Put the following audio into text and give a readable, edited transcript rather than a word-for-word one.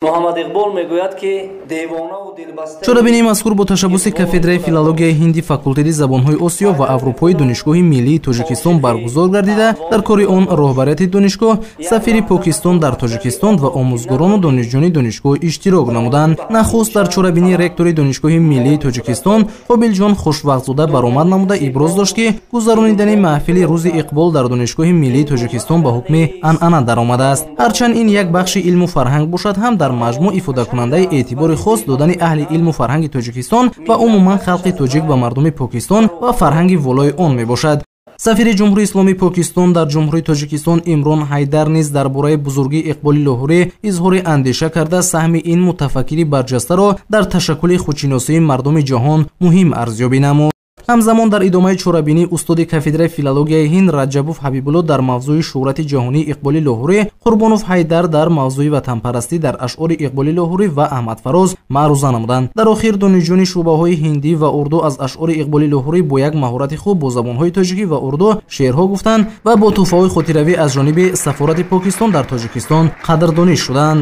Муҳаммад Иқбол мегӯяд, ки девонаву дилбаста. Чорабинии мазкур бо ташаббуси кафедраи филологияи ҳинди факултети забонҳои Осиё ва Аврупои Донишгоҳи миллии Тоҷикистон баргузор гардида, дар кори он роҳбарияти донишгоҳ, сафири Покистон дар Тоҷикистон ва омӯзгорону донишҷӯёни донишгоҳ иштирок намуданд. Нахуст дар чорабинӣ ректори Донишгоҳи миллии Тоҷикистон Қобилҷон Хушвақтзода баромад намуда, иброз дошт, ки гузаронидани маҳфили Рӯзи Иқбол дар Донишгоҳи миллии Тоҷикистон ба ҳукми анъана даромадааст. Ҳарчанд ин як бахши илму фарҳанг бошад ҳам, дар маҷмӯъ ифодакунандаи эътибори хос додани аҳли илму фарҳанги Тоҷикистон ва умуман халқи тоҷик ба мардуми Покистон ва фарҳанги волои он мебошад. Сафири Ҷумҳурии Исломии Покистон дар Ҷумҳурии Тоҷикистон Имрон Ҳайдар низ дар бораи бузургии Иқболи Лоҳурӣ изҳори андеша карда, саҳми ин мутафаккири барҷастаро дар ташаккули худшиносии мардуми ҷаҳон муҳим арзёбӣ намуд. Ҳамзамон дар идомаи чорабинӣ устоди кафедраи филологияи ҳинд Раҷабов Ҳабибулло дар мавзӯи шӯҳрати ҷаҳонии Иқболи Лоҳурӣ, Қурбонов Ҳайдар дар мавзӯи ватанпарастӣ дар ашъори Иқболи Лоҳурӣ ва Аҳмад Фароз маъруза намуданд. Дар охир донишҷӯёни шӯъбаҳои ҳиндӣ ва урду аз ашъори Иқболи Лоҳурӣ бо як маҳорати хуб бо забонҳои тоҷикӣ ва урду шеърҳо гуфтанд ва бо тӯҳфаҳои хотиравӣ аз ҷониби сафорати Покистон дар Тоҷикистон қадрдонӣ шуданд.